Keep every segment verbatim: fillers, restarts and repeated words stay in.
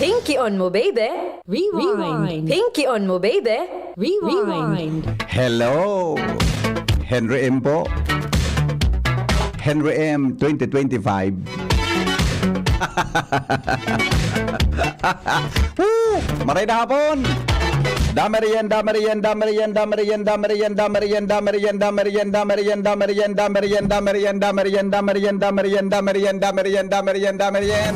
Pinky on mo, baby. Rewind. Pinky on mo, baby. Rewind. Hello. Henry M po. Henry M twenty twenty-five. Woo! Maray na hapon! Damarian, damarian, damarian, damarian, damarian, damarian, damarian, damarian, damarian, damarian, damarian, damarian, damarian, damarian, damarian, damarian, damarian, damarian, damarian, damarian.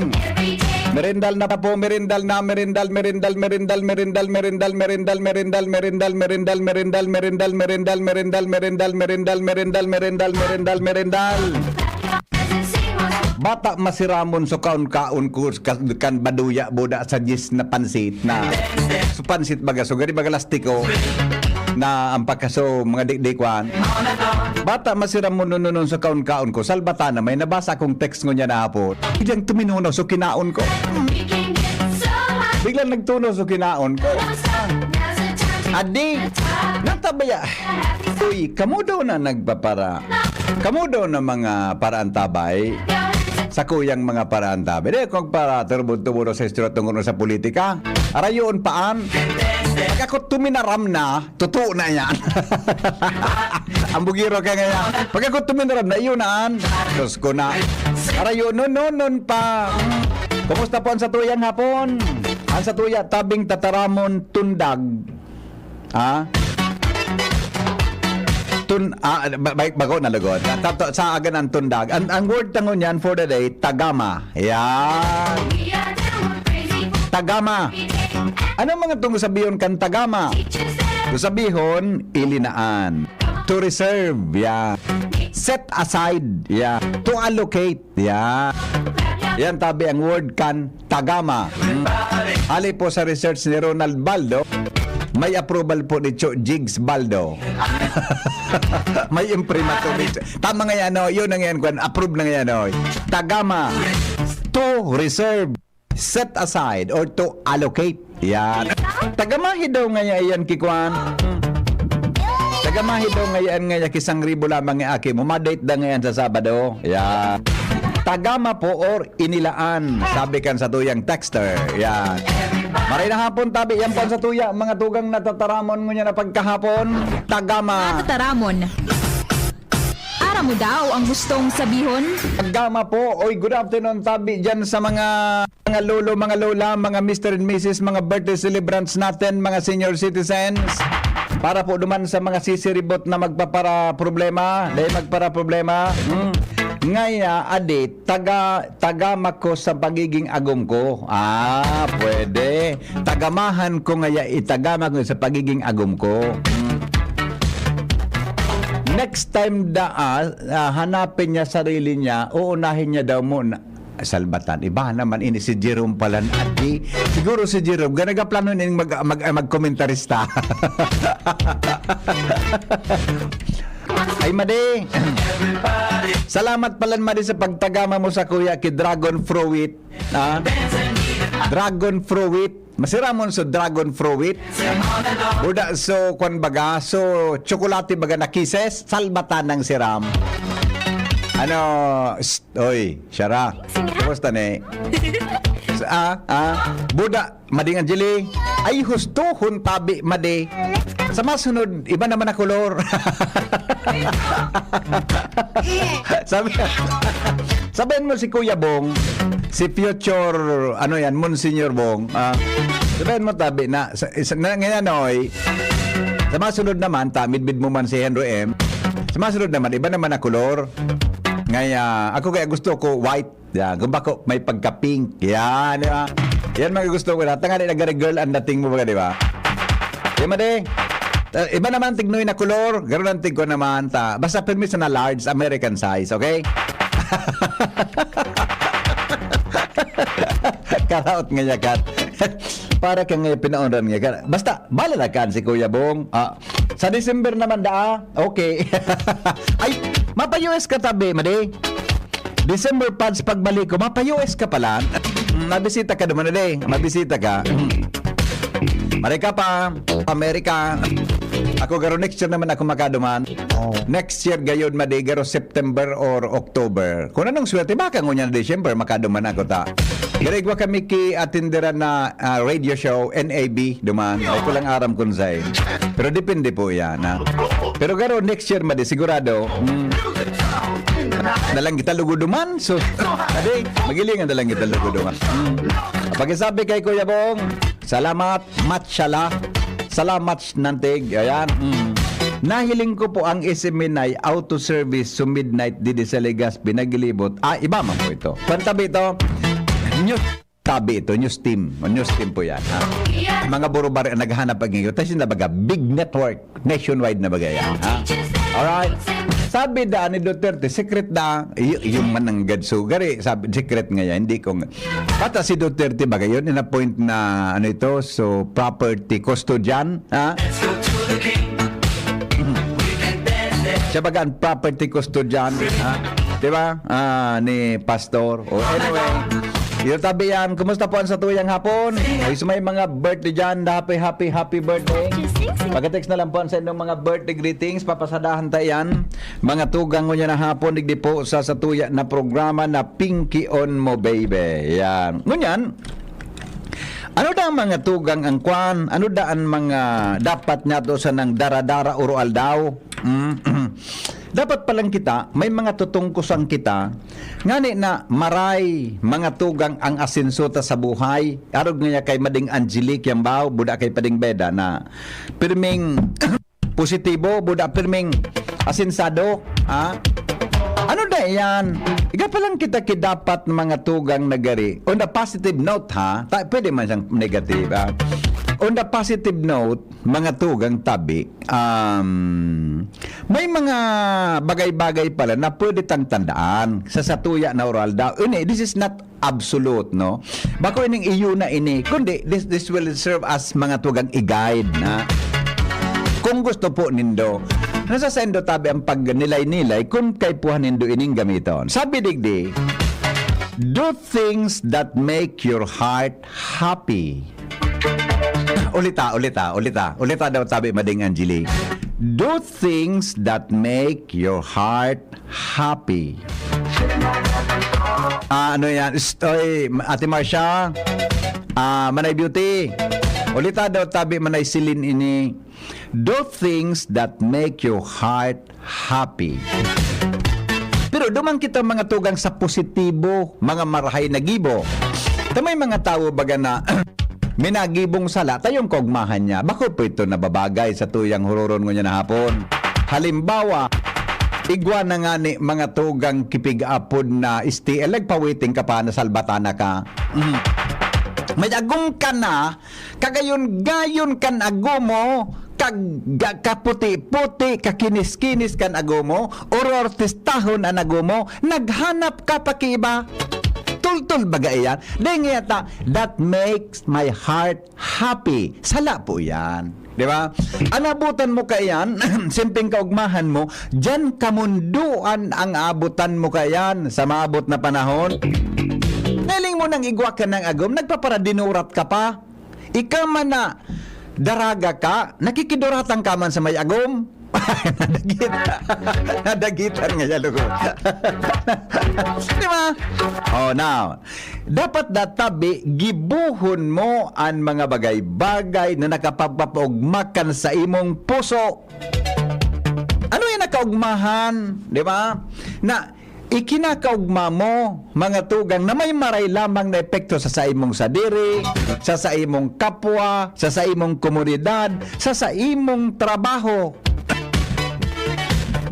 Merindal na po, merindal na, merindal, merindal, merindal, merindal, merindal, merindal, merindal, merindal, merindal, merindal, merindal, merindal, merindal, merindal, merindal, merindal, merindal, merindal, merindal. Bata masiramon so kaon-kaon ko, ka-, kan baduya buda sa diyes na pansit na. So pansit baga, so gari baga lastiko na ang pagkaso mga dikdikwan. Bata masiramon nununon sa kaon-kaon ko, salbata na may nabasa akong text ngunyan na hapon. Biglang tuminunaw so kinaon ko. Biglang nagtunaw so kinaon ko. Adi, natabaya. Uy, kamo daw na nagpapara. Kamo daw na mga paraantabay. Sa kuyang mga paraantabay. Di, kung para turbod-tubo sa istorya tungkol sa politika. Arayoon paan. Pag ako tuminaram na, totoo na yan. Ang bugiro ka ngayon. Pag ako tuminaram na, yun na an. Diyos ko na. Arayoon, nun, nun, nun pa. Kumusta po ang satuyang hapon? Ang satuya, tabing tataramon, tundag. Ha? Tun-, ah, ba-, ba-, bago na lugod. Tato, sa agan ang tundag. Ang, ang word tangon yan for the day, tagama. Yan. Tagama. Ano mga tong sabihon kan tagama? So sabihon, ilinaan. To reserve, yan. Set aside, yan. To allocate, yan. Yan tabi ang word kan tagama. Hmm. Hali po sa research ni Ronald Baldo, may approval po ni Cho Jigs Baldo. May imprimatur ni Cho. Tama nga yan, no? Yun ang yan, kwan. Approve na nga yan, no? Tagama. To reserve, set aside, or to allocate. Yan. Tagamahi daw nga yan, kikwan. Hmm. Tagamahi daw nga yan, nga kisang ribo lamang nga aki mo. Madate da nga yan sa Sabado. Yan. Tagama po or inilaan, sabi kan satuyang texter. Yan. Maray na hapon, tabi. Yan po ang satuya, mga tugang natataramon ngunyan na pagkahapon. Tagama. Natataramon. Aram mo daw ang gustong sabihon? Tagama po. Oy, good afternoon, tabi, dyan sa mga, mga lolo, mga lola, mga mister and missus, mga birthday celebrants natin, mga senior citizens. Para po duman sa mga sisiribot na magpapara problema, dahil magpara problema. Hmm. Ngaya, adit, taga, tagama ko sa pagiging agom ko. Ah, pwede. Tagamahan ko ngaya, itagama ko sa pagiging agom ko. Hmm. Next time daa, ah, hanapin niya sarili niya, uunahin niya daw muna. Salbatan. Iba naman ini si Jerome pala na adi. Siguro si Jerome, ga nagaplano ning mag, mag, mag-komentarista. Ay, Madi. Salamat pala, Madi, sa pagtagama mo sa kuya ki Dragon Fruit. Ah? Dragon Fruit. Masiramon so dragon fruit. Buda so kwan baga, so tsokolate baga na kisses, salbatan ng siram. Ano, st-, oy, Shara. Kumusta ni? Sa, ah, ah, buda, Mading Angeli. Ay, husto, hun tabi, Madi. Sa masunod, iba naman na kolor. Sabi, sabihin mo si Kuya Bong, si future, ano yan, Monsignor Bong, ah, sabihin mo tabi na, sa, sa, na, ngayon, oy, sa masunod naman, ta, midbid mo man si Henry M, sa masunod naman, iba naman na kolor. Ngayon, ako kaya gusto ko white. Yan, kung bako, may pagka-pink. Yan, di ba? Yan mga gusto ko na. Tangali nagari girl ang dating mo, di ba? Yan, Madi. Uh, iba naman tignoy na kolor, garo ang tig ko naman ta. Basta permi sa na large, American size, okay? Karaot nga yakat. Para ka nga pinaundan nga ka. Basta, bala na kan si Kuya Bong. Ah, sa December naman daa, okay. Ay, mapa-U S ka tabi, Madi. December pa sa pagbalik ko, mapa-U S ka pala. Mm, mabisita ka naman, Madi. Mabisita ka. Mari ka pa, Amerika. Ako garo next year naman ako makaduman. Next year gayod madi garo September or October. Kung anong swerte, baka ngunyan December makaduman ako ta. Garo igwa kami ki atinderan na ah, radio show, N A B, duman. Ay ko lang aram kung saan. Pero depende po yan, ha? Pero garo next year madi, sigurado. Mm. Nalang kita lugod duman. So, ade, magilingan na lang kita lugod duman. Mm. Pakisabi kay Kuya Bong, salamat, matshala. Salamat, Nantig. Ayan. Mm. Nahiling ko po ang S M N I auto service sa midnight didi sa Legazpi, naglibot. Ah, iba man po ito. Pantabi ito. News tabi ito, news team. O, news team po yan. Ha? Mga burubari ang naghahanap pag-ingot. Kasi na baga, big network. Nationwide na baga yan. Ha? Alright. Sabi da ni Duterte, secret da, y- yung mananggad sugari, sabi, secret nga yan, hindi ko nga. Bata si Duterte baga yun, in-appoint na, ano ito, so, property custodian, ha? Siya baga ang property custodian, ha? Di ba? Ah, ni Pastor. O anyway, yung tabi yan, kumusta po ang satuyang hapon? Ay, sa may mga birthday dyan, happy, happy, happy birthday. Pag-text na lang po sa inyong mga birthday greetings, papasadahan tayo yan. Mga tugang ngunyan na hapon, digdi po sa satuya na programa na Pinky on Mo Baby. Yan. Ngunyan, ano da ang mga tugang ang kwan? Ano da ang mga dapat niya to sa nang dara-dara uro aldaw? Mm. Dapat palang kita, may mga tutungkosan kita, ngani na maray, mga tugang ang asenso ta sa buhay. Arog nga kay Mading Angelique yang bao, buda kay Pading Beda na pirming positibo, buda pirming asensado, ha? Ano na yan? Iga pa lang kita ki dapat mga tugang nagari. On the positive note, ha? Ta, pwede man siyang negative, ha? On the positive note, mga tugang tabi, um, may mga bagay-bagay pala na pwede tang tandaan sa satuya na oral daw. Ini, this is not absolute, no? Bako ining iyo na ini, kundi this, this will serve as mga tugang i-guide na kung gusto po nindo, nasa saindo tabi ang pagnilay-nilay kung kaipuhan nindo ining gamiton. Sabi digdi, do things that make your heart happy. Ulita, ulita, ulita. Ulita daw tabi Mading Angeli. Do things that make your heart happy. Ah, ano yan? St- oy, Ate Marcia, ah, Manay Beauty. Ulita daw tabi Manay Celine ini. Do things that make your heart happy. Pero duman kita mga tugang sa positibo, mga marahay na gibo. Ta may mga tawo baga na minagibong sala, tayong kaugmahan niya. Bako po ito nababagay sa tuyang huroron ngunyan na hapon. Halimbawa, igwa na nga ni mga tugang kipig-apod na S T L, nagpawiting ka pa, nasalbatana ka. Mm. May agom ka na, kagayon-gayon kan agom mo, kag-, ga-, kaputi-puti, kakinis-kinis kan agom mo, oro artistahon an agom mo, naghanap ka pa ki iba. Tultol baga iyan. Dahil nga ta, that makes my heart happy. Sala po yan. Di ba? Anabutan mo kaiyan, simping kaugmahan mo, diyan kamunduan ang abutan mo kaiyan sa maabot na panahon. Nahiling mo nang igwa ka ng agom, nagpaparadinurat ka pa. Ika man na daraga ka, nakikiduratan ka man sa may agom. Nadagit. Nadagitan nga siya, lugod. Di ba? Oh, now, dapat databi, gibohon mo an mga bagay-bagay na nakapagpapaugma kan sa imong puso. Ano yung nakaugmahan, di ba? Na ikinakaugma mo, mga tugang, na may maray lamang na epekto sa saimong sadiri, sa saimong kapwa, sa saimong komunidad, sa saimong trabaho.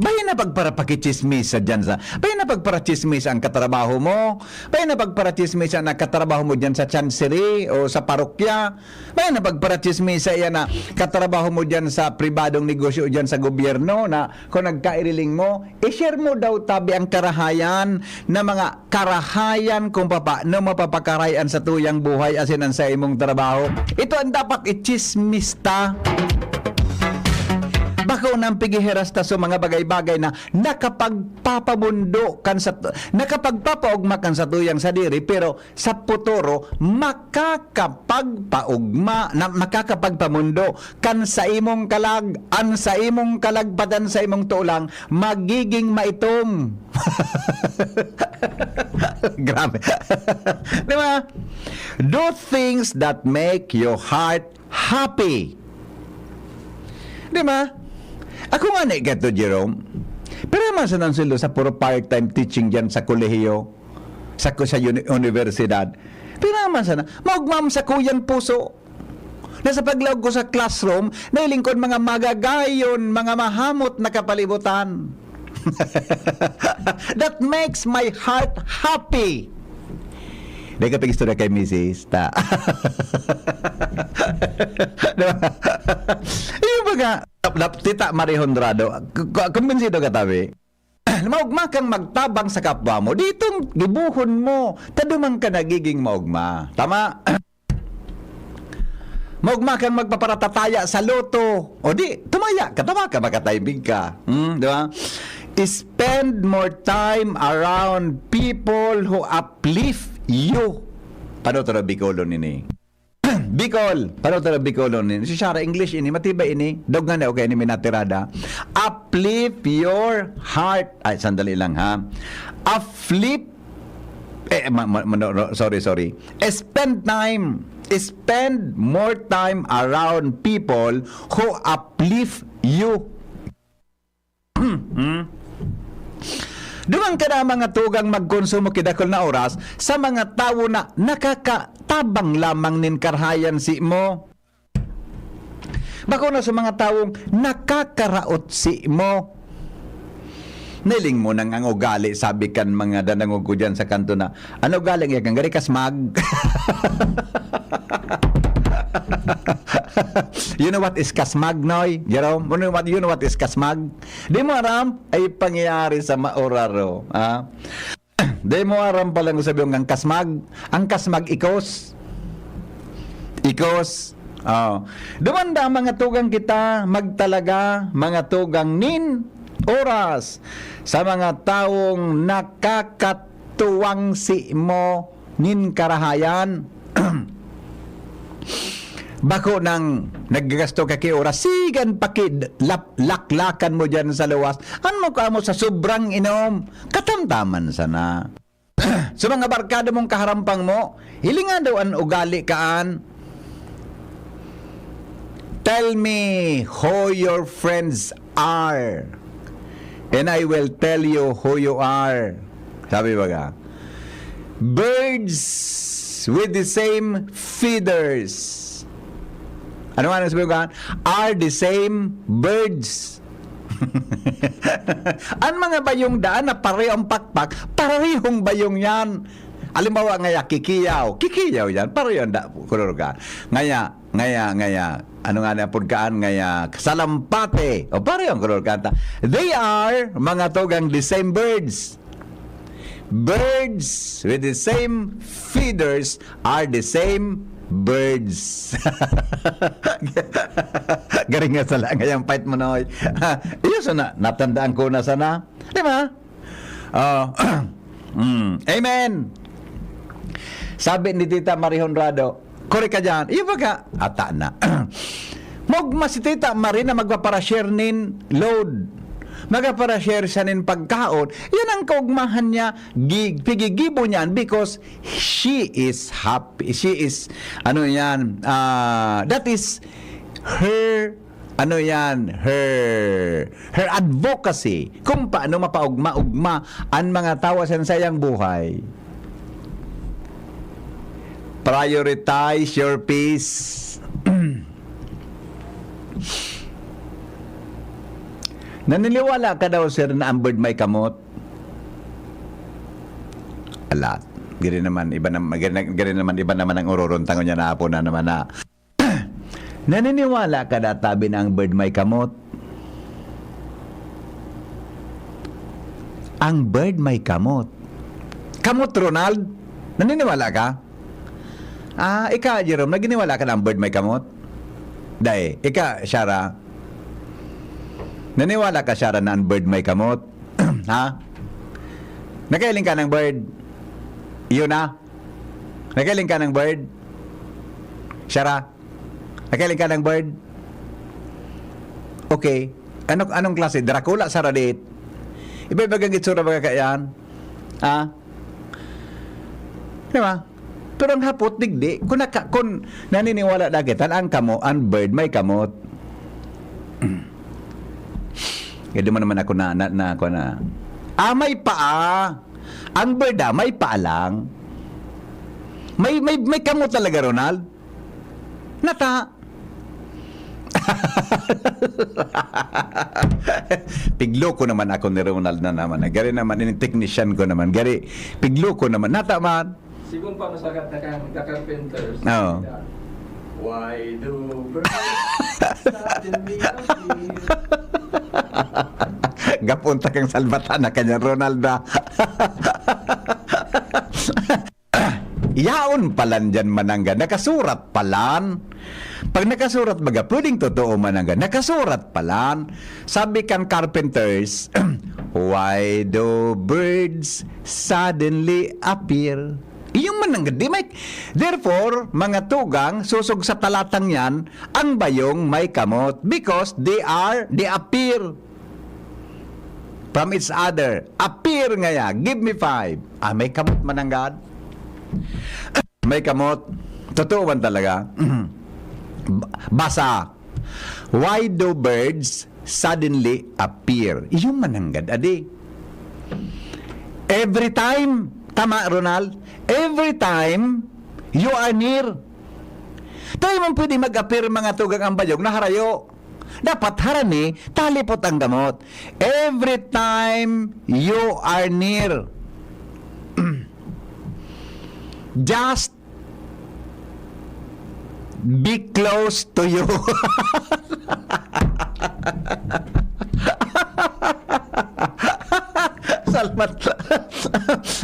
Bayan na pagparapakichismis sa dyan sa, bayan na pagparachismis ang katrabaho mo, bayan na pagparachismis ang katrabaho mo dyan sa chancery o sa parokya, bayan na pagparachismis sa iyan na katrabaho mo dyan sa pribadong negosyo o dyan sa gobyerno na kung nagkairiling mo, i-share mo daw tabi ang karahayan na mga karahayan kung papaano mapapakaray an satuyang buhay asin an sa imong trabaho. Ito ang dapat ichismis ta. Bak Ako nang pigihiras ta sa mga bagay-bagay na nakapagpapamundo kan sa, nakapagpapaugma kan satuyang sadiri, pero sa putoro, makakapagpaugma, na, makakapagpamundo kan sa imong kalag, an sa imong kalagpatan sa imong tulang, magiging maitom. Grabe. Di ba? Do things that make your heart happy. Di ba? Ako nga ni gato, Jerome. Pero man sa nang sundo sa puro part-time teaching dyan sa kolehiyo, sa, sa uni-, universidad. Pero man sana, maugmam sa kuyang puso. Na sa paglaog ko sa classroom, nailing ko ang mga magagayon, mga mahamot na kapalibutan. That makes my heart happy. Dahil ka pag-istorya kay misis, ta. Diba? Yung baga, tita Marie Honrado, k-, k-, kumbinsido ka, tabi? Maugma kang magtabang sa kapwa mo. Ditong gibuhon mo, taduman ka nagiging maugma. Tama? Maugma kang magpaparatataya sa loto. O di, tumaya ka, tama ka, makataybig ka. Hmm, di ba? Spend more time around people who uplift you. Paano ito na Bicolon ini? Bicol! Paano ito na Bicolon ini? Si Shara, English ini, matibay ini. Dog nga na, okay, ini minatirada. Uplift your heart. Ay, sandali lang ha. Uplift, eh, ma, ma, ma, no, no, sorry, sorry. Spend time. Spend more time around people who uplift you. Hmm? Duman ka na mga tugang magkonsumo ki dakul na oras sa mga tawo na nakakatabang lamang nin karahayan si mo. Bako na sa mga tawong nakakaraot si mo. Nailing mo nang ang ugali, sabi kan mga danangog ko dyan sa kanto na, "Ano ugali nga kan gari kasmag?" You know what is kasmag, Noy? Jerome, you know what, you know what is kasmag? Di mo aram? Ay pangyayari sa mauraro, ha? Di mo aram pala kung sabi ang kasmag. Ang kasmag ikos. Ikos. Oh. Dumanda mga tugang kita, magtalaga, mga tugang nin oras sa mga tawong nakakatuwang si mo nin karahayan. Bako nang naggagasto ka ki oras, sigan pa ki lap-, laklakan mo diyan sa luwas. Ano mo kamo sa sobrang inom? Katamtaman sana. Sa mga barkada mong kaharampang mo, hilinga daw an ugali kaan. "Tell me who your friends are, and I will tell you who you are." Sabi baga, "Birds with the same feathers." Ano nga nang sabi ko, are the same birds. An mga bayong daan na pareho ang pakpak, parehong bayong yan. Halimbawa, ngaya, kikiyaw. Kikiyaw yan. Pareho ang da-, kolor ka. Ngaya, ngaya, ngaya. Ano nga na pud kaan? Ngaya, salampate. O, pareho ang kolor ka. They are, mga tugang, the same birds. Birds with the same feathers are the same birds. Garing nga sala ngayang fight mo, Noy. Iyo, so na, natandaan ko na sana. Di ba? Oh. Mm. Amen. Sabi ni Tita Marie Honrado, "Korek ka dyan." Iyo ba ka? Ata na. Maugma si Tita Marie na magpapara-share nin load. Magpapara-share siya nin pagkaon. Yan ang kaugmahan niya. Gi-, pigigibo niyan because she is happy. She is, ano yan, ah, that is her, ano yan, her, her advocacy kung paano mapaugma-ugma an mga tawo sa sayang buhay. Prioritize your peace. Naniniwala ka daw, sir, na ang bird may kamot? Ala, giri naman, iba nam-, giri na, giri naman, iba naman ang urorontangon niya na apo na naman na. Naniniwala ka da, tabi, na ang bird may kamot? Ang bird may kamot. Kamot, Ronald? Naniniwala ka? Ah, ika, Jerome, naniniwala ka na ang bird may kamot? Dai, ika, Shara? Naniwala ka, Shara, na ang bird may kamot? Ha? Nakailing ka ng bird? Yun na. Nakailing ka ng bird? Shara? Nakailing ka ng bird? Okay. Ano, anong klase? Dracula, Saradit? Iba-iba kang itsura, mga kaiyan? Ha? Di ba? Pero ang hapot, digdi. Kung, naka, kung naniniwala na kita, ang kamo, ang bird may kamot. Kaya di mo naman ako na, na, na, ako na. Ah, may paa. Ang bird, ah, may paa lang. May, may, may kamot talaga, Ronald. Nata. Pigloko naman ako ni Ronald na naman. Gari naman, ini technician ko naman. Gari, pigloko naman. Nata man. Sigon pa masakat na kang The Carpenters. Oo. Why do birds suddenly appear? Gapon ta kang salbatan na kanya, Ronald, ah. Yaon palan diyan, mananggad. Nakasurat palan. Pag nakasurat, baga, pwedeng totoo, mananggad. Nakasurat palan. Sabi kan Carpenters, "Why do birds suddenly appear?" Iyong mananggad, di may... Therefore, mga tugang, sosog sa talatang yan, ang bayong may kamot because they are, they appear from each other. Appear ngaya, give me five. Ah, may kamot, mananggad. May kamot. Totoo man talaga. Ba-, basa. Why do birds suddenly appear? Iyong mananggad, adi. Every time, tama, Ronald? Every time you are near. Tayo man pwede mag-appear, mga tugang, ang bayong na harayo. Dapat harani, talipot ang kamot. Every time you are near, just be close to you. Salamat.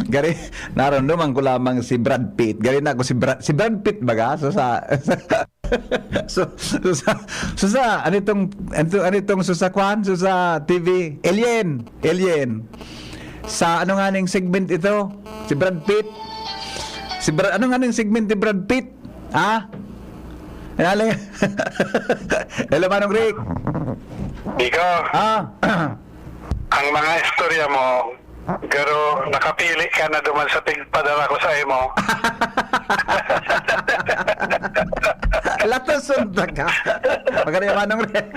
Gari, naramdaman ko lamang si Brad Pitt. Gari na ako si Brad, si Brad Pitt baga? So, sa, so, so, sa, so, sa, ano itong, ano, ano itong, so, sa kwan? So, sa T V? Alien. Alien. Sa ano nga ning segment ito? Si Brad Pitt? Si Brad, ano nga ning segment ni Brad Pitt? Ha? Ano? Hello, Manong Rick. Bigo, Ah, ang mga istorya mo, garo, nakapili ka na duman sa pigpadala ko sa imo. Latoson ta ka. Maganda yung Manong Rick.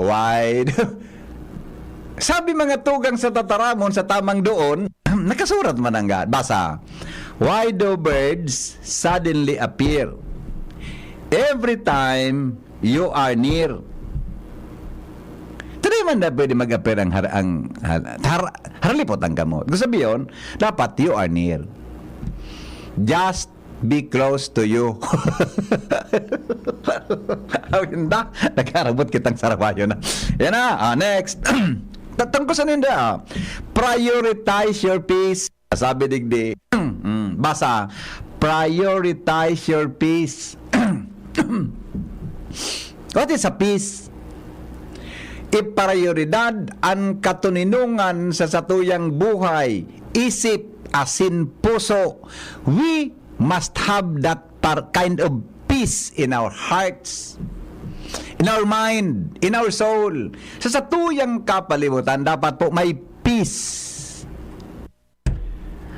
Why do, sabi, mga tugang, sa tataramon, sa tamang doon, nakasurat man ang ga-, basa, "Why do birds suddenly appear every time you are near?" Tadi man na pwede mag-appear ang har-, ang har-, har-, harlipot ang kamot. Gusto sabihin, dapat you are near. Just be close to you. Awinda, nagkarabot kitang sarawayo na. Yan na, ah, next. Tatungko sa ninda, ah. Prioritize your peace. Sabi digdi, mm, basa, "Prioritize your peace." What is a peace? Iprayoridad an katoninongan sa satuyang buhay, isip asin puso. We must have that par-, kind of peace in our hearts, in our mind, in our soul. Sa satuyang kapalibutan, dapat po may peace.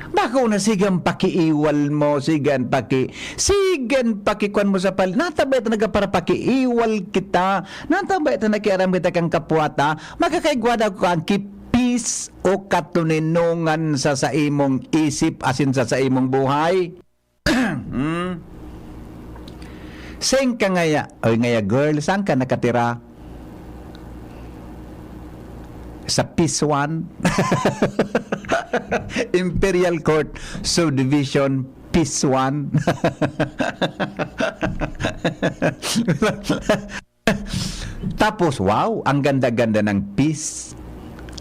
Bako na sigan pakiiwal mo, sigan paki-, sigan pakikwan mo sa pal-, nata ba ito nagaparapakiiwal kita? Nata ba ito nakiaram kita kan kapwa ta? Makakaigwa daw ko kan ki-peace o katoninongan sa saimong isip asin sa saimong buhay? Hmm? Saan ka ngaya? Oy, ngaya girl, saan ka nakatira? Sa Phase one? Imperial Court Subdivision, Phase one. Tapos, wow, ang ganda-ganda ng peas.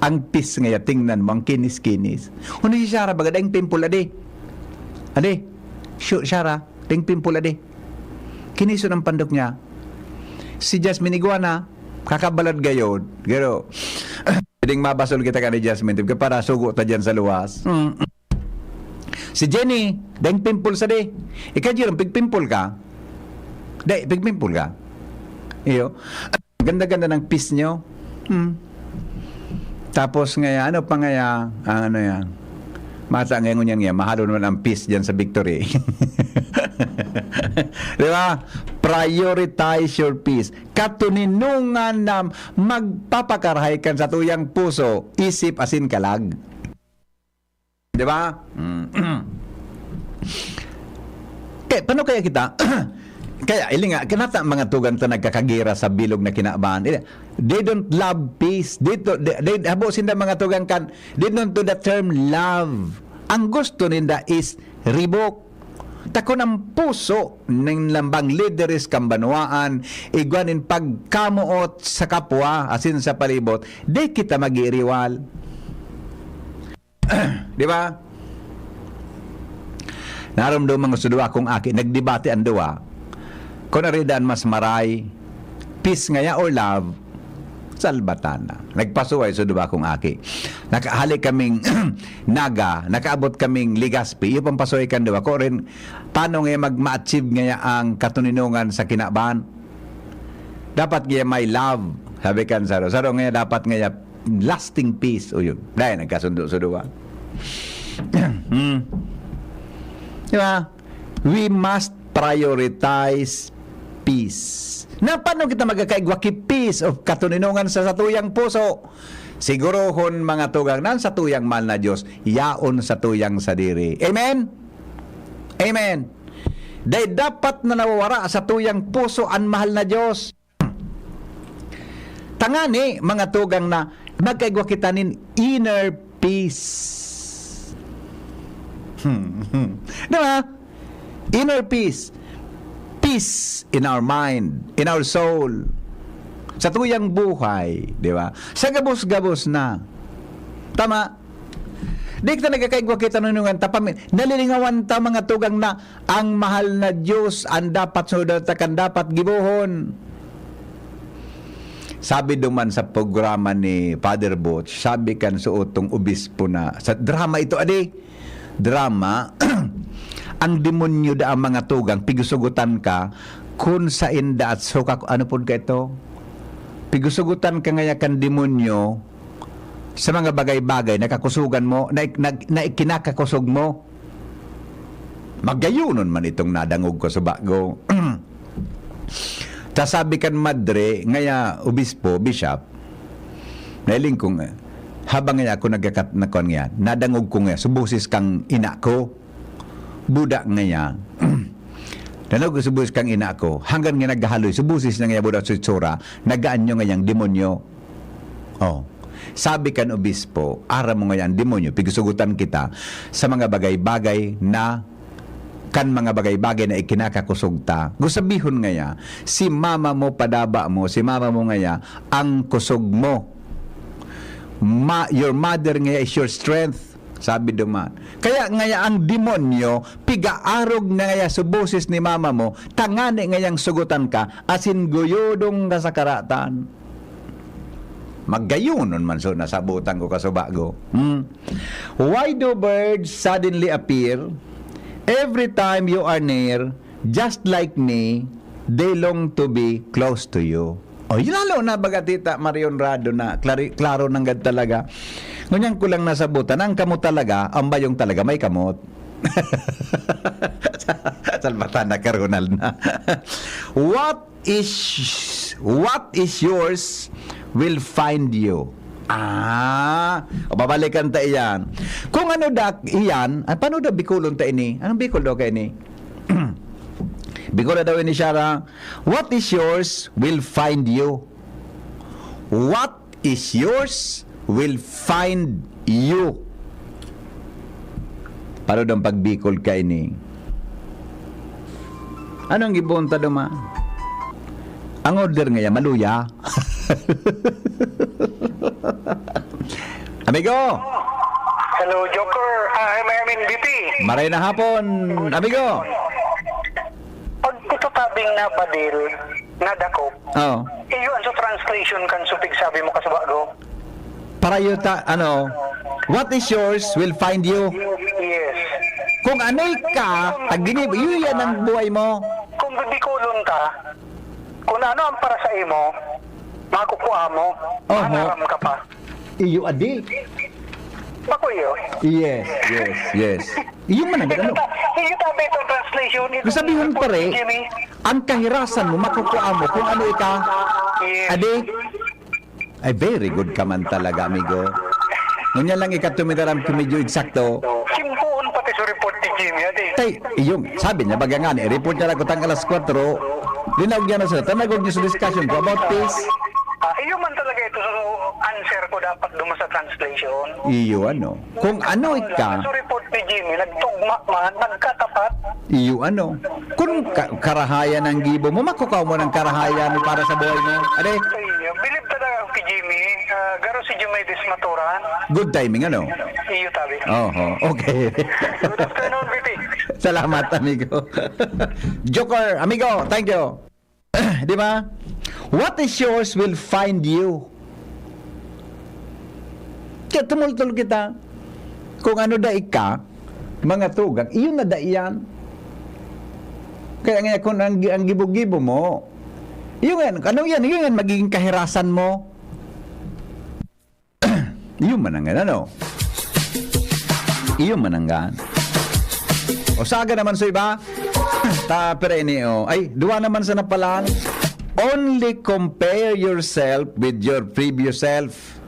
Ang peas ngaya, tingnan mo, ang kinis-kinis. Ano si Shara baga? Daing pimple, adi. Adi, shu-, Shara, daing pimple, adi. Kiniso ng pandok niya. Si Jasmine Iguana, kakabalad gayod. Pero, pwedeng mabasol kita ka ni Jasmine, di ba? Para sugo ta dyan sa luwas. Mm. Si Jenny, dahil pimple sa di. Ikaw, Jerome, pigpimple ka? Dahil, pigpimple ka? Iyo. Ganda-ganda ng piece nyo. Hmm. Tapos ngaya, ano pa ngaya, ang ano yan? Masa ngayon yan, yan, mahalo naman ang peace dyan sa Victory. Di ba? Prioritize your peace. Katuninungan na magpapakarahay kan sa tuyang puso, isip, asin kalag. Di ba? Mm. Kaya, paano kaya kita? Kaya, ili nga, kanata mga tugang ta nagkakagira sa bilog na kinaban. Ili, they don't love peace. They, do- they, they, habo sinda mga tugang kan, they don't do the term love. Ang gusto ninda is ribok. Takon ang puso ning lambang lideres kan banwaan, igwa nin pagkamoot sa kapwa, asin sa palibot, di kita mag-iiriwal. Di ba? Narumduman ko sa duwa kong aki, nagdebate ang duwa. Kung ari dan mas maray, peace ngaya or love, salbatan na. Nagpasuway sa duwa kong aki. Nakahali kaming Naga, nakaabot kaming Legazpi. Iyo pang pasuway kan duwa. Ko rin, paano ngaya mag-ma-achieve ngaya ang katuninongan sa kinaban? Dapat ngaya may love. Sabi kan saro. Saro ngaya dapat ngaya lasting peace. O yun. Dahil nagkasundo sa duwa. Hmm. Di ba? We must prioritize peace. Na paano kita magkakaigwa ki peace o katuninongan sa satuyang puso? Sigurohon, mga tugang, nan satuyang mahal na Diyos, yaon satuyang sadiri. Amen? Amen. Dahil dapat na nawawara satuyang puso an mahal na Diyos. Tangani, mga tugang, na magkaigwa kita nin inner peace. Di ba? Inner peace. Peace in our mind, in our soul. Sa tuyang buhay, di ba? Sa gabos-gabos na. Tama? Di kita nagkakaigwa kita nunungan ta pami-, nalilingawan ta, mga tugang, na ang mahal na Diyos ang dapat sunod ta kan dapat gibohon. Sabi duman sa programa ni Father Butch, sabi kan suotong obispo na, sa drama ito, adi, drama, ang demonyo da ang mga tugang, pigusugutan ka, kun sain da at suka, ano pod ka ito? Pigusugutan ka ngaya kan demonyo sa mga bagay-bagay na kakusugan mo, na, na, na ikinakakusog mo. Magayonon man itong nadangog ko sa bago. Ta sabi kan madre, ngaya obispo, bishop, nailing ko nga, habang ngaya ako nagkakat-, nakuan ngaya, nadangog ko ngaya, sa boses kang ina ko, buda ngaya, nadangog ko sa boses kang ina ko, hanggang nga naghahaloy, sa boses na ngaya buda sa itsura, nagaanyo ngayang demonyo. Oh, sabi kan obispo, aram mo ngaya ang demonyo, pigusugutan kita sa mga bagay-bagay na kan mga bagay-bagay na ikinakakusog ta. Gusabihon ngaya, si mama mo, padaba mo, si mama mo ngaya, ang kusog mo. Ma-, your mother ngaya is your strength, sabi duman. Kaya ngaya ang demonyo, pigaarog na ngaya sa boses ni mama mo, tangani ngayang sugutan ka, asin guyodong ka sa karatan. Magayonon man so nasabutan ko kasubago. Hmm. Why do birds suddenly appear every time you are near, just like me, they long to be close to you? O, yun lalo na baga, Tita Marion Rado, na klari-, klaro nanggad talaga. Ngunyan ko lang nasabutan, ang kamot talaga, ang bayong talaga, may kamot. Salbatan na, Ronald na. What is, what is yours will find you. Ah, o, babalikan ta iyan. Kung ano dak iyan, ah, paano daw Bicolon ta ini? Anong Bicol daw ka ini? Bicol na daw ini siya, ha? What is yours will find you. What is yours will find you. Paano daw pag Bicol ka ini? Anong gibunta duman? Ang order ngaya, maluya. Amigo! Hello, Joker. Ah, I mean, B P. Maray na hapon, amigo! Pag ito tabing na badil, nadakop. Oh. Iyo an sa translation kan supig sabi mo kasubago. Para iyo ta, ano, what is yours will find you. Yes. Kung ano ka, tag ginibo, iyo yan ang buhay mo. Kung bibikulon ka, kung ano ang para sa imo, makukuha mo, Oho. Manaram ka pa. Iyo adi. Bako iyo. Yes, yes, yes. Iyo man ang ano. Iyo tabi itong translation. Ito Sabihin, pare, Jimmy. Ang kahirasan mo, makukuha mo kung ano ika. Yes. Adi? Ay, very good ka man talaga, amigo. Ngunyan lang ika tumiraram kung medyo eksakto. Simpuon pati sa report ni Jimmy, adi. Tay, iyong, sabi niya, baga nga, i-report niya lang kutang alas kwatro. Linawag niya na sila. Tanagog niya sa discussion ko about this. Ah, iyo man talaga ito sa answer ko dapat duman sa translation. Iyo, ano. Kung ano ika. Sa report ni Jimmy, nagtugma man, nagkatapat. Iyo, ano. Kung ka- karahayan ang gibo mo, makukaw mo ng karahayan para sa buhay mo. Ade? Sa iyo. Bilib talaga ako kay Jimmy. Ah, garo si Jimmy Dismaturan. Good timing, ano? Iyo, tabi. Oho, okay. Good afternoon, B T. Salamat, amigo. Joker, amigo, thank you. Di ba? What is yours will find you. Kaya tumultol kita. Kung ano da ika, mga tugang, iyon na da iyan. Kaya nga kung ang, ang gibo-gibo mo, yung yan, ano yan, yung yan, magiging kahirasan mo. Iyo mananggan, ano? Iyo mananggan. O saga naman sa iba, ta, pero ini, oh. Ay, duwa naman sa napalan. Only compare yourself with your previous self.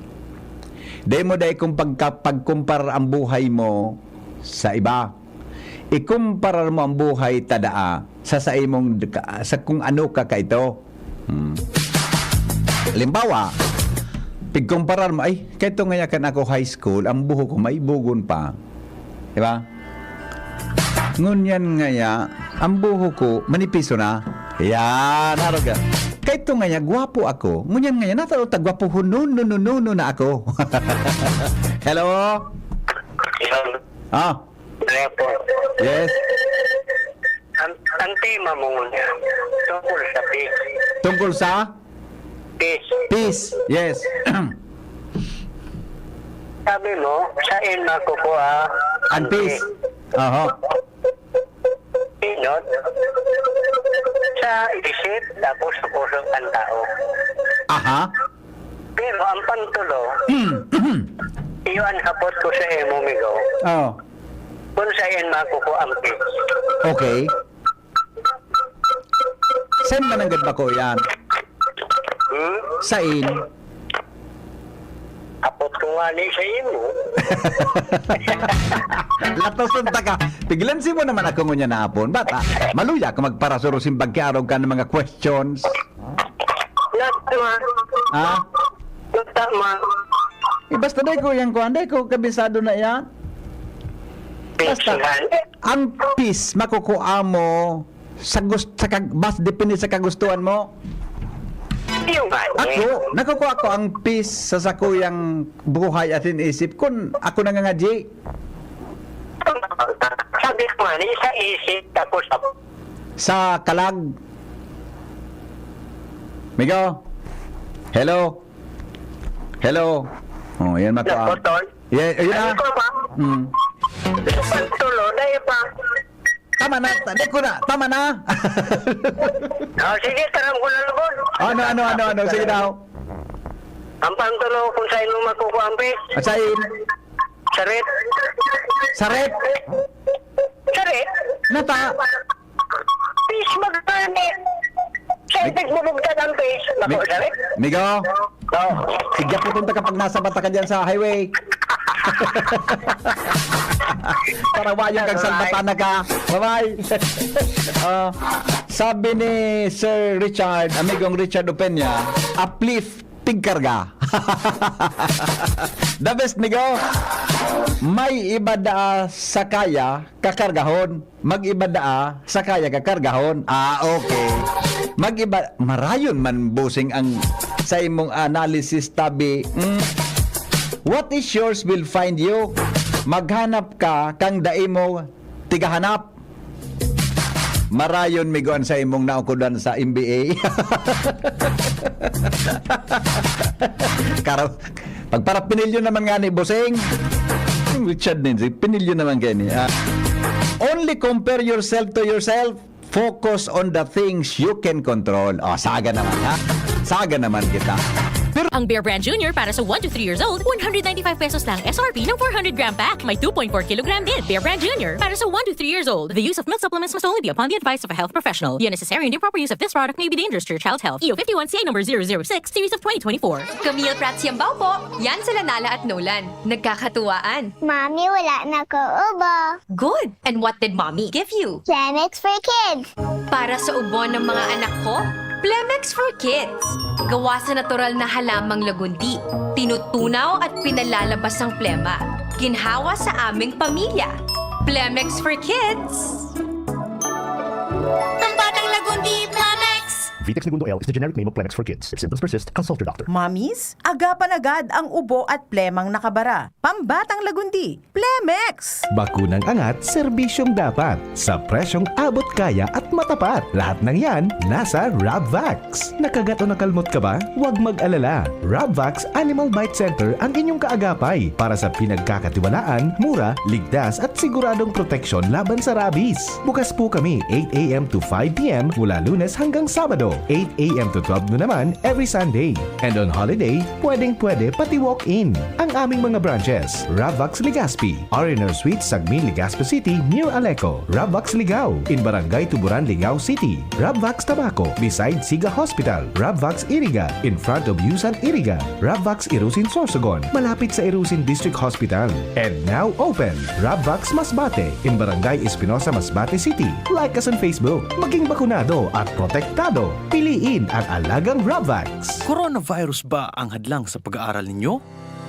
Dai mo dai kung pagka, pagkumparar ang buhay mo sa iba. Ikumparar mo ang buhay ta daa sa, sa imong, sa kung ano ka kaito. Hmm. Halimbawa, pigkumparar mo, "Ay, kaito ngaya kan ako high school, ang buhok ko may bugon pa." Di ba? Ngunyan ngaya, ang buhok ko, manipiso na. Yan, arog yan. Kaito ngaya, gwapo ako. Ngunyan ngaya, nataon ta gwapo, no, no, no, no, no na ako. Hello? Hello. Ah, Ayan po. Yes. Ang, ang tema mo ngunyan, tungkol sa peace. Tungkol sa? Peace. Peace. Yes. Sabi mo, sain makukuha Ang peace. Oho. Inot sa isip, tapos sa puso ng tao. Aha. Pero ang pantulo, iyo ang hapot ko sa imo, migo. Oh. Kung saen makukuha ang peace. Okay. Saen man nanggad bako yan? Hmm? Saen? Hapot ko nga ni sa imo. Latoson ta ka. Pigilan si mo naman ako ngunya na hapon. Bata, maluya ka magparasuro simbag kiarog ka ng mga questions. Not man. Ha? Not that man. Eh, basta dai ko yan kuhan, dai ko kabisado na yan. Basta, Peace man. Ang peace, makukuha mo sa gust-, sa kag-, mas depende sa kagustuhan mo. Yung nga, eh. Ako, nakukuha ko ang peace sa sakuyang buhay at inisip kun ako nangangadyi. Sabi ko nga, ni sa isip, tapos sa Sa kalag. Migo? Hello? Hello? Oh, yan mako, ah. Naputol? Yeah, yun na. Ano ko ba? Mm. Pagtulo, dahil pa. Tama na, ta-, di ko na, tama na. Oh, sige, taram ko na lugod. Ano, ano, ano, ano? Sige daw. Ang pangtulo kung saan mo makukuha ang pis. At saan? Sarit. Sarit? Sarit? Nata? Pis, magkani. Sa Mig-, ibig mo bugtan ang pis. Mig-, Mako, sarit? Migo? Oh. Sige po, punta kapag nasa bata ka dyan sa highway. Para wayong kang salbatan na ka. Bye-bye. Ah, sabi ni Sir Richard, amigong Richard Opeña, uplift, pigkarga. The best, migo. May iba daa sa kaya kakargahon. Mag-iba daa sa kaya kakargahon. Ah, okay. Mag-iba, marayon man busing ang sa imong analysis, tabi. Mm. What is yours will find you. Maghanap ka kang dai mo tigahanap. Marayon mi guan sa imong naukodan sa M B A. Karo, pagparapinilyo naman nga ni Boseng. Richard Ninzi, pinilyo naman kayo ni. Ah, only compare yourself to yourself. Focus on the things you can control. Oh, saga naman, ha? Saga naman kita. Pero Ang Bear Brand Junior para sa one to three years old, one hundred ninety-five pesos lang S R P ng four hundred gram pack. May two point four kilogram din. Bear Brand Junior para sa one to three years old. The use of milk supplements must only be upon the advice of a health professional. The unnecessary and improper use of this product may be dangerous to your child's health. E O fifty-one C A number zero zero six, series of twenty twenty-four. Camille Prats Yambao po. Yan sila Nala at Nolan. Nagkakatuwaan. Mami, wala na ko ubo. Good. And what did mommy give you? Plemex for kids. Para sa ubo ng mga anak ko, Plemex for Kids. Gawa sa natural na halamang lagundi, tinutunaw at pinalalabas ang plema. Ginhawa sa aming pamilya. Plemex for Kids. Pambatang Lagundi, Plemex! Vitex Negundo L is the generic name of Plemex for kids. If symptoms persist, consult your doctor. Mommies, agapan agad ang ubo at plemang nakabara. Pambatang Lagundi, Plemex! Bakunang angat, serbisyong dapat, sa presyong abot kaya at matapat. Lahat ng yan, nasa Rabvax. Nakagat o nakalmot ka ba? Huwag mag-alala. Rabvax Animal Bite Center ang inyong kaagapay para sa pinagkakatiwalaan, mura, ligtas at siguradong proteksyon laban sa rabies. Bukas po kami eight a.m. to five p.m. mula Lunes hanggang Sabado, eight a.m. to twelve noon naman every Sunday. And on holiday, pwedeng-pwede pati walk-in. Ang aming mga branches, Rabvax Legazpi, R and R Suite, Sagmin, Legazpi City, near Aleco, Rabvax Ligao, in Barangay Tuburan, Ligao City, Rabvax Tabaco, beside Siga Hospital, Rabvax Iriga, in front of Yusan Iriga, Rabvax Irusin Sorsogon, malapit sa Irusin District Hospital. And now open, Rabvax Masbate, in Barangay Espinosa, Masbate City. Like us on Facebook. Maging bakunado at protektado. Piliin ang alagang Rabvax. Coronavirus ba ang hadlang sa pag-aaral ninyo?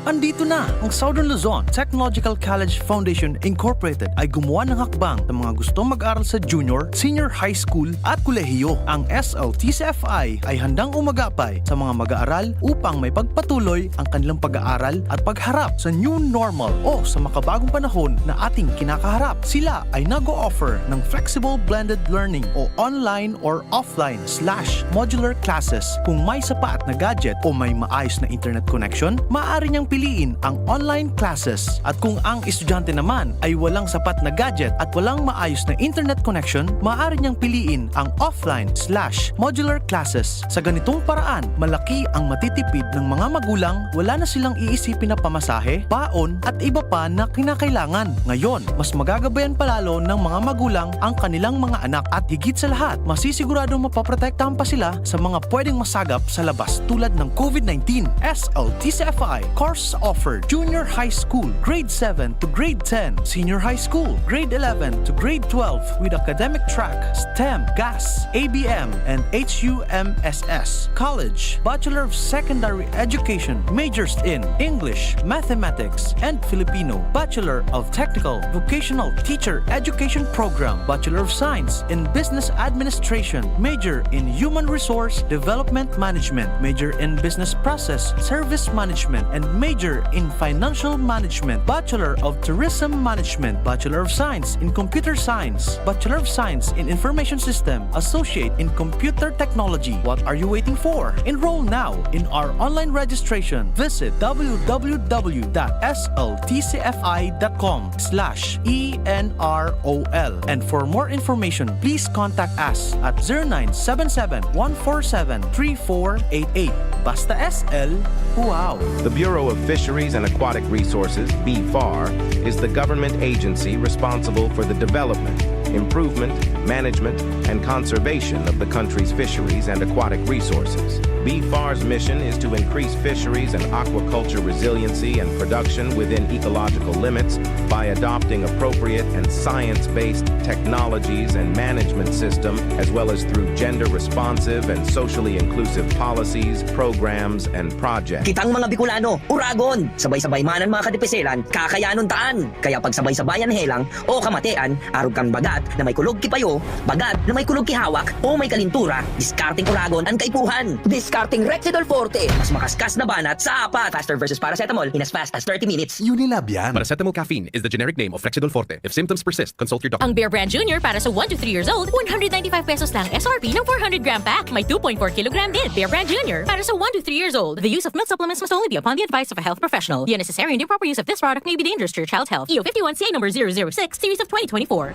Andito na ang Southern Luzon Technological College Foundation Incorporated ay gumawa ng hakbang sa mga gustong mag-aral sa junior, senior high school at kolehiyo. Ang S L T C F I ay handang umagapay sa mga mag-aaral upang may pagpatuloy ang kanilang pag-aaral at pagharap sa new normal o sa makabagong panahon na ating kinakaharap. Sila ay nag-o-offer ng flexible blended learning o online or offline slash modular classes. Kung may sapat na gadget o may maayos na internet connection, maaari niyang piliin ang online classes. At kung ang estudyante naman ay walang sapat na gadget at walang maayos na internet connection, maaari niyang piliin ang offline slash modular classes. Sa ganitong paraan, malaki ang matitipid ng mga magulang, wala na silang iisipin na pamasahe, baon at iba pa na kinakailangan. Ngayon, mas magagabayan palalo ng mga magulang ang kanilang mga anak at higit sa lahat, masisigurado mapaprotektahan pa sila sa mga pwedeng masagap sa labas tulad ng COVID nineteen. S L T C F I course offered Junior High School, Grade seven to Grade ten, Senior High School, Grade eleven to Grade twelve with academic track STEM, GAS, A B M, and H U M S S. College, Bachelor of Secondary Education, majors in English, Mathematics, and Filipino, Bachelor of Technical Vocational Teacher Education Program, Bachelor of Science in Business Administration, major in Human Resource Development Management, major in Business Process Service Management, and major in Financial Management, Bachelor of Tourism Management, Bachelor of Science in Computer Science, Bachelor of Science in Information System, Associate in Computer Technology. What are you waiting for? Enroll now in our online registration. Visit w w w dot s l t c f i dot com slash e n r o l. And for more information, please contact us at zero nine seven seven, one four seven, three four eight eight. Basta S L, wow! The Bureau of Fisheries and Aquatic Resources, BFAR, is the government agency responsible for the development, improvement, management, and conservation of the country's fisheries and aquatic resources. BFAR's mission is to increase fisheries and aquaculture resiliency and production within ecological limits by adopting appropriate and science-based technologies and management system, as well as through gender-responsive and socially inclusive policies, programs, and projects. Kitang mga Bicolano, uragon! Sabay-sabay man an mga kadipiselan, kakayanon taan! Kaya pagsabay-sabayan helang o kamatean, arog kan bagat na may kulog ki payo, Baga na may kulog ki hawak o may kalintura, diskarteng Oragon an kaipuhan. Diskarteng Rexidol Forte. Mas makaskas na banat sa apat. Faster versus paracetamol in as fast as thirty minutes. Unilab yan. Paracetamol caffeine is the generic name of Rexidol Forte. If symptoms persist, consult your doctor. Ang Bear Brand Junior para sa one to three years old, one hundred ninety-five pesos lang S R P ng four hundred gram pack. May two point four kilogram din. Bear Brand Junior para sa one to three years old. The use of milk supplements must only be upon the advice of a health professional. The unnecessary and improper use of this product may be dangerous to your child's health. E O fifty-one C A number zero zero six, series of twenty twenty-four.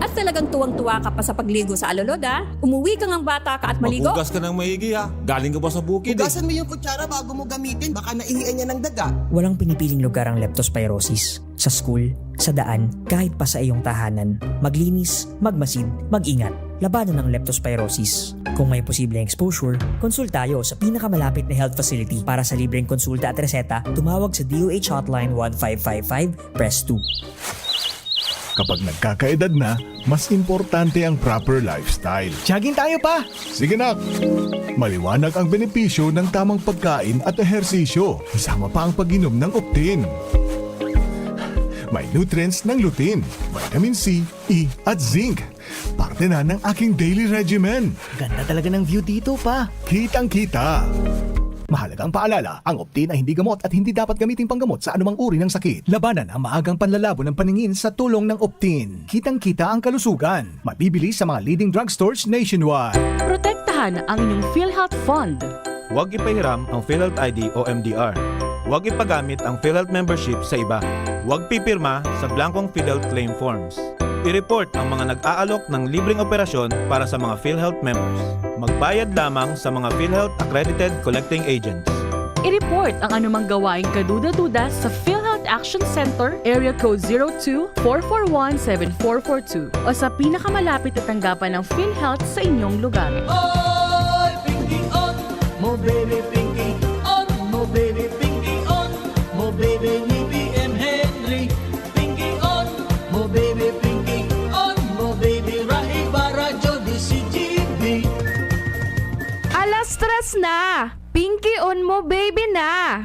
At talagang tuwang-tuwa ka pa sa pagligo sa alulod, ah? Umuwi ka ngang bata ka at maligo? Maghugas ka ng maigi, ha? Galing ka pa sa bukid, eh. Hugasan mo yung kutsara bago mo gamitin. Baka naihian niya ng daga. Walang pinipiling lugar ang leptospirosis. Sa school, sa daan, kahit pa sa iyong tahanan. Maglinis, magmasid, mag-ingat. Labanan ang leptospirosis. Kung may posibleng exposure, konsulta tayo sa pinakamalapit na health facility. Para sa libreng konsulta at reseta, tumawag sa D O H Hotline one five five five, press two. Kapag nagkakaedad na, mas importante ang proper lifestyle. Jogging tayo, Pa! Sige, nak! Maliwanag ang benepisyo ng tamang pagkain at ehersisyo, kasama pa ang pag-inom ng Optin. May nutrients ng lutein, vitamin C, E, at zinc. Parte na ng aking daily regimen. Ganda talaga ng view dito, Pa! Kitang-kita! Mahalagang paalala, ang Optin ay hindi gamot at hindi dapat gamiting panggamot sa anumang uri ng sakit. Labanan ang maagang panlalabo ng paningin sa tulong ng Optin. Kitang-kita ang kalusugan. Mabibili sa mga leading drugstores nationwide. Protektahan ang inyong PhilHealth Fund. Huwag ipahiram ang PhilHealth I D o M D R. Huwag ipagamit ang PhilHealth membership sa iba. Huwag pipirma sa blankong PhilHealth claim forms. I-report ang mga nag-aalok ng libreng operasyon para sa mga PhilHealth members. Magbayad lamang sa mga PhilHealth accredited collecting agents. I-report ang anumang gawaing kaduda-duda sa PhilHealth Action Center, Area Code zero two, four four one, seven four four two o sa pinakamalapit na tanggapan ng PhilHealth sa inyong lugar. Oy, Pinky On mo, baby, Pinky On mo, baby, Pinky On mo, baby, ni B M Henry. Pinky On mo, baby, Pinky On mo, baby, Rahi Barajo, D C G B. Alas tres na! Pinky On mo, baby na!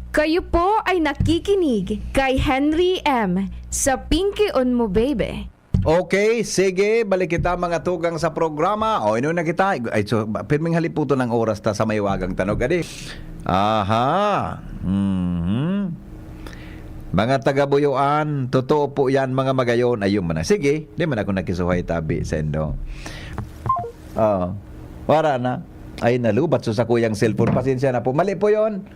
Kayo po ay nakikinig kay Henry M sa Pinky On mo, baby. Okay, sige, balik kita, mga tugang, sa programa. O, inon na kita. Ay, so, pirming haliputon ang oras ta sa mahiwagang tanog, adi. Aha. Mhm. Mga taga-Buyoan, totoo po yan, mga magayon. Ayun man na. Sige, di man ako nakisuhay tabi sa indo. Oo. Wara na. Ay, nalubat sa sakuyang cellphone. Pasensya na po. Mali po yon.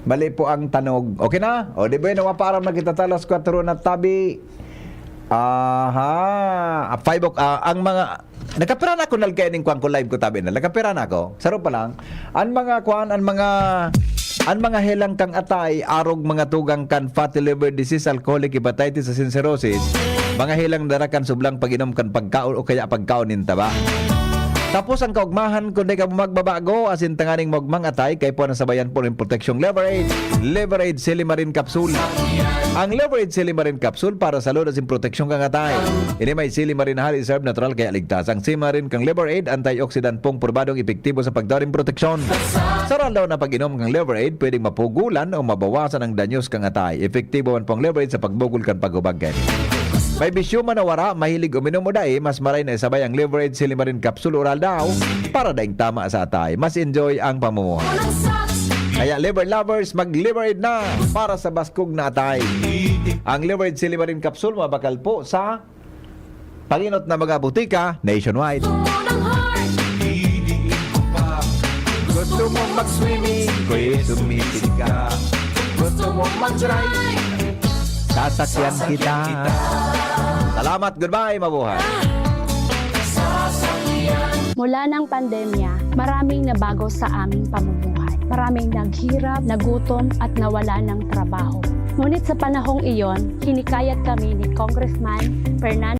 Mali po ang tanog. Okay na? O, di ba yun? Mapaaram na kita talas kwatro na tabi. Aha. Ah, five o'clock. Ah, ang mga... Nakapira na ako nalkay ning kwan ko live ko tabi na. Nakapira na ako. Saro pa lang. Ang mga kwan, ang mga... Ang mga helang kang atay, arog mga tugang kan fatty liver disease, alcoholic hepatitis, asin cirrhosis, mga helang dara kan sublang pag-inom kan pagkaon o kaya pagkaon nin taba. Tapos ang kaugmahan, kung di ka magbabago, asin tanganing maugmang atay, kay po nasabayan po ng proteksyong Liver Aid, Liver Aid Silimarin Capsule. Ang Liver Aid Silimarin Capsule para sa load asin proteksyon kan atay. Ini may silimarin na hali serve natural kaya ligtas. Ang silimarin kang Liver Aid, antioxidant pong probadong epektibo sa pagdaring proteksyon. Sa random na pag-inom kang Liver Aid, pwedeng mapugulan o mabawasan ang danyos kang atay. Epektibo man pong Liver Aid sa pagbugol kan paghubag kay. May bisyo man o wara, mahilig uminom o dai, mas maray na isabay ang Liver Aid Silimarin Capsule Oral daw para daing tama sa atay. Mas enjoy ang pamumuhay. Kaya Liver Lovers, mag-Liver Aid na para sa baskog na atay. Ang Liver Aid Silimarin Capsule mabakal po sa panginot na mga butika nationwide. Gusto mo mag-swimming? Kuya, sumisid ka. Gusto mo mag-drive? Sasakyan kita. Salamat, goodbye, mabuhay. Mula ng pandemya, maraming nabago sa aming pamumuhay. Maraming naghirap, nagutom, at nawalan ng trabaho. Ngunit sa panahong iyon, hinikayat kami ni Congressman Fernando